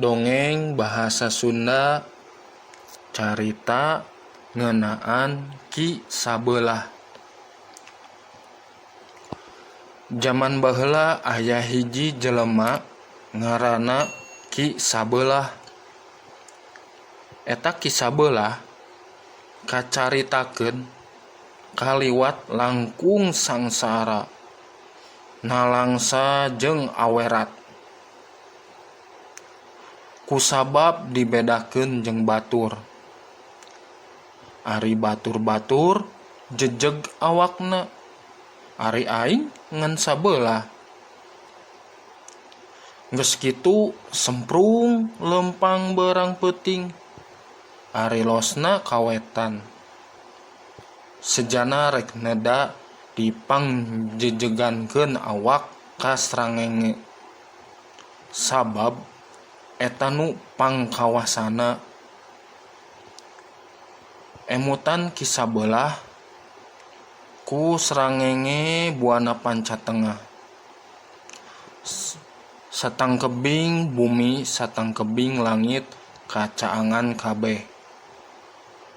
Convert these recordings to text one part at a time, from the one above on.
Dongeng bahasa Sunda carita ngeunaan Ki Sabelah. Jaman baheula aya hiji jelema ngaranna Ki Sabelah. Eta Ki Sabelah kacaritakeun kaliwat langkung sangsara, nalangsa jeung awerat. Kusabab dibedakeun jeung batur. Ari batur-batur jejeg awakna, ari aing ngan sabelah. Geus kitu semprung leumpang beurang peuting, ari losna ka wetan. Sejana rek neda dipangjejegankeun awak ka srangenge. Sabab eta nu pangkawasana. Emutan Ki Sabelah ku srangenge buana panca tengah. Satangkebing bumi satangkebing langit kacaangan kabeh.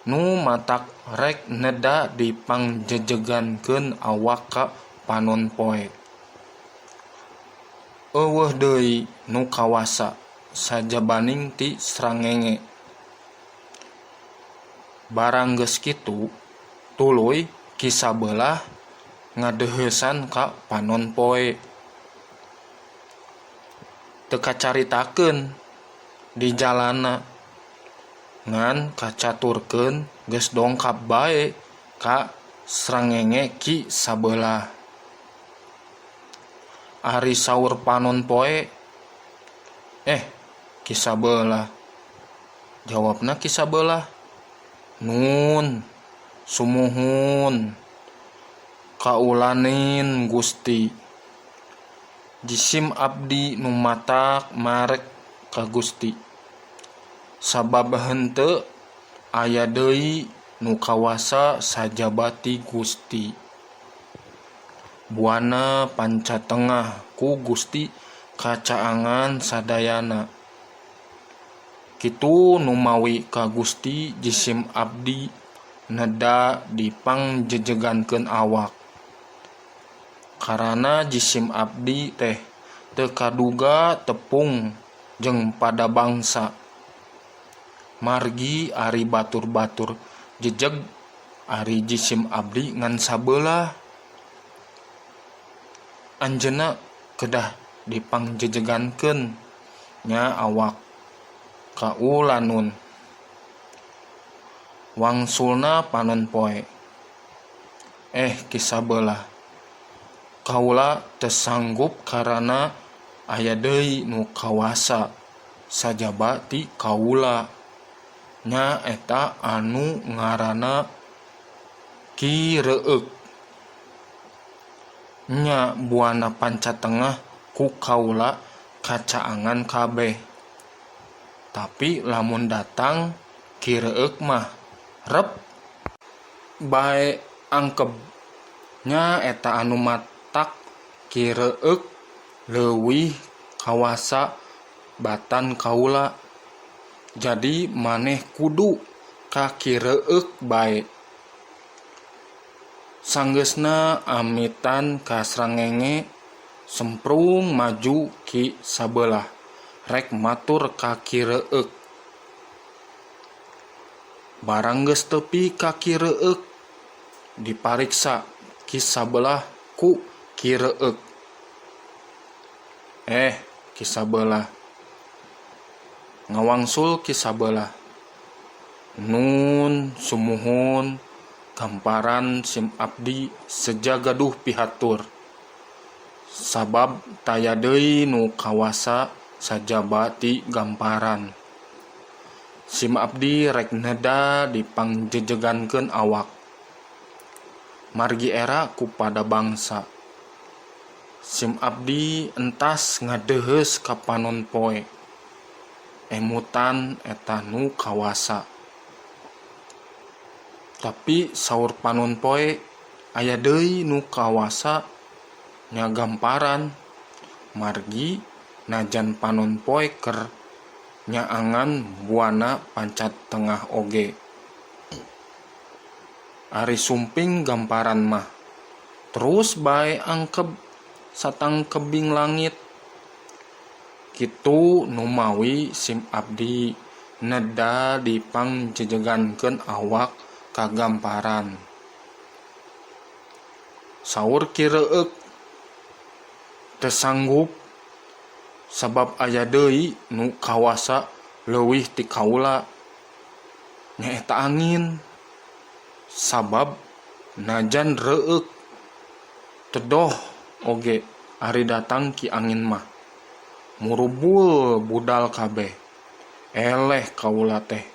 Nu matak rek neda dipangjejegankeun awak ka panon poe. Eueuh deui nu kawasa sajabaning ti srangenge. Barang geus kitu, tuluy Ki Sabelah ngadeuheusan ka panon poe. Teu kacaritakeun di jalana, ngan kacaturkeun geus dongkap bae ka srangenge Ki Sabelah. Ari saur panon poe, Eh, Ki Sabelah. Jawabna Ki Sabelah, Nun, sumuhun, kaulanin Gusti. Jisim abdi nu matak marek ka Gusti. Sabab henteu aya deui nu kawasa sajaba ti Gusti. Buana panca tengah ku Gusti kacaangan sadayana. Kitu nu mawi ka Gusti jisim abdi neda dipangjejegankeun awak. Karana jisim abdi teh teu kaduga tepung jeung pada bangsa. Margi ari batur-batur jejeg ari jisim abdi ngan sabelah. Anjeunna kedah dipangjejegankeun nya awak kaulanun. Wangsulna panon poe. Eh Ki Sabelah, kaula teu sanggup karana aya deui nu kawasa sajaba ti kaula. Nya eta anu ngaranna Ki Reueuk. Nya buana panca tengah ku kaula kacaangan kabeh. Tapi lamun datang Ki Reueuk mah rep bae angkeb. Nya eta anu matak Ki Reueuk leuwih kawasa batan kaula. Jadi maneh kudu ka Ki Reueuk bae. Sanggeusna amitan ka srangenge semprung maju Ki Sabelah rek matur ka Ki Reueuk. Barang geus tepi ka Ki Reueuk dipariksa Ki Sabelah ku Ki Reueuk. Eh, Ki Sabelah. Ngawangsul Ki Sabelah. Nun sumuhun gamparan sim abdi seja gaduh pihatur. Sabab taya deui nu kawasa sajaba ti gamparan. Sim abdi rek neda dipangjejegankeun awak. Margi era ku pada bangsa. Sim abdi entas ngadeuheus ka panon poe. Emutan eta nu kawasa. Tapi saur panon poe aya deui nu kawasa nya gamparan. Margi najan panon poe keur Nyaangan buana pancat tengah oge. Ari sumping gamparan mah terus bae angkeb satangkebing langit. Kitu numawi sim abdi neda dipangjejegankeun awak ka gamparan. Saur Ki Reueuk teu sanggup sabab aya deui nu kawasa leuwih ti kaula nyaeta angin. Sabab najan reueuk tedoh oge ari datang ki angin mah murubul budal kabeh. Eleh kaula teh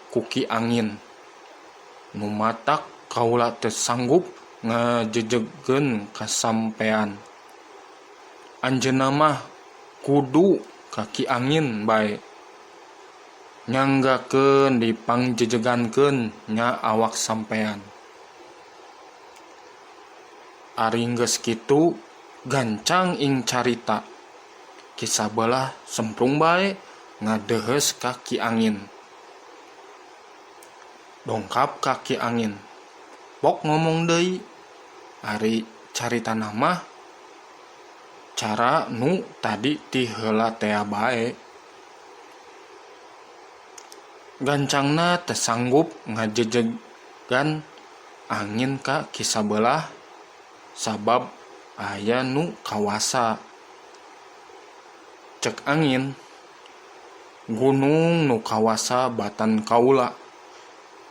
ku ki angin. Nu matak kaula teu sanggup ngajejegkeun ka sampean. Anjeunna mah kudu ka Ki Angin bae. Nyanggakeun dipangjejegankeun nya awak sampean. Ari geus kitu gancang ing carita. Ki Sabelah semprung bae ngadeuheus ka Ki Angin. Dongkap ka Ki Angin. Pok ngomong deui. Ari caritana mah cara nu tadi ti heula tea bae. Gancangna teu sanggup ngajejegan angin ka Ki Sabelah sabab aya nu kawasa. Cek angin, gunung nu kawasa batan kaula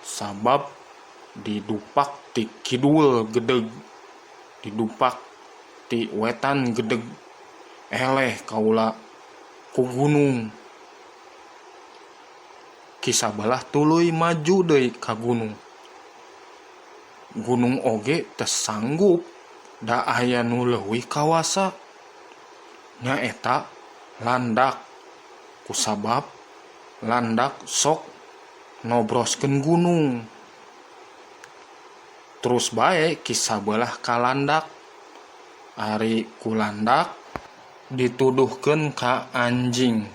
sabab didupak ti kidul gedeg, didupak ti wetan gedeg, eleh kaula ku gunung. Ki Sabelah tuluy maju deui ka gunung. Gunung oge teu sanggup da aya nu leuwih kawasa, nyaeta landak kusabab landak sok nobroskeun gunung. Terus bae Ki Sabelah ka landak. Ari ku landak dituduhkeun ka anjing.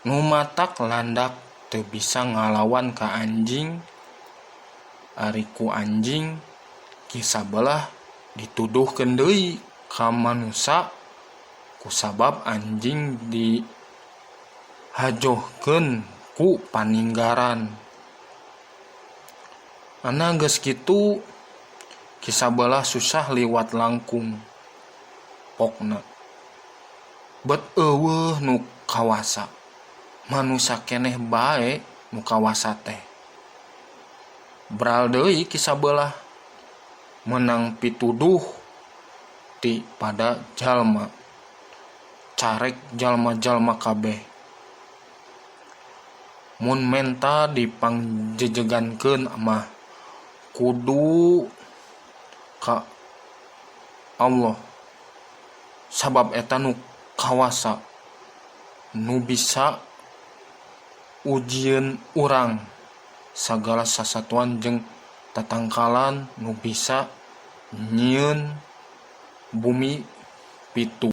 Nu matak landak teu bisa ngalawan ka anjing. Ari ku anjing Ki Sabelah dituduhkeun deui ka manusa kusabab anjing dihajohkeun ku paninggaran. Ana geus kitu Ki Sabelah susah liwat langkung pokna. Bet eueuh nu kawasa, manusa keneh bae nu kawasa teh. Bral deui Ki Sabelah meunang pituduh ti pada jalma. Carek jalma-jalma kabeh. Mun menta dipangjejegankeun mah kudu ka Allah sabab eta nu kawasa nu bisa ujieun urang sagala sasatuan jeung tatangkalan nu bisa nyieun bumi pitu.